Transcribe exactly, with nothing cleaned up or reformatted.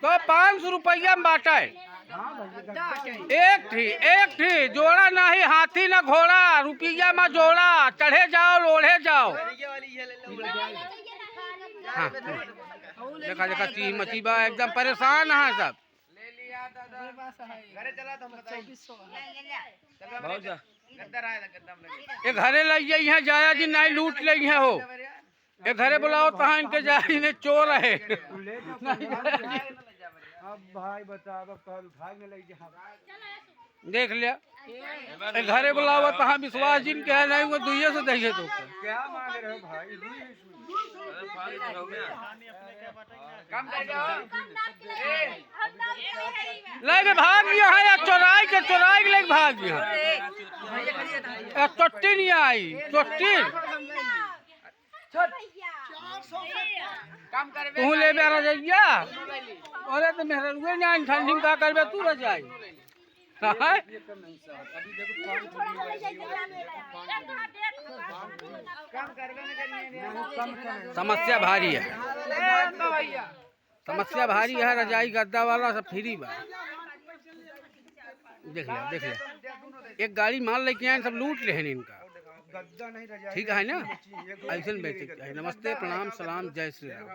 तो पाँच सौ रुपया में बाटे। एक ठी, एक ठी, जोड़ा नाही, हाथी ना घोड़ा, रुपया मा जोड़ा, चढ़े जाओ, लोढ़े जाओ। हाँ, देखा, देखा, चीह मची बा, एकदम परेशान है सब। बहुत जा। ये घरे लइ जाइहैं, जाया जी नाही लूट लइहैं हो। ये घरे बुलाओ, तहाँ इनके जाई, इन्हें चोर है। अब भाई बताओ, अब कल उठा के ले जा। देख लिया, ये घरे बुलाओ, तहाँ विश्वास जिन के है, नाही वो दुइये से देखे तो। क्या मांग रहे हो भाई? लइके भाग गया है, या चोराई के, चोराई के लइके भाग गया। या चोट्टी नहीं आई, चोट्टी। तू ले बे रजइया। अरे तो मेहररुए नहीं आई, ठंडी में का करबे तू रजाई? हाँ? समस्या भारी है, समस्या भारी है। रजाई गद्दा वाला सब फ्री बा। देख लिया, देख लिया, एक गाड़ी माल लेके आए, सब लूट लेहन इनका। ठीक है ना? ऐसन बेचे के चाही। नमस्ते, प्रणाम, सलाम, जय श्री राम।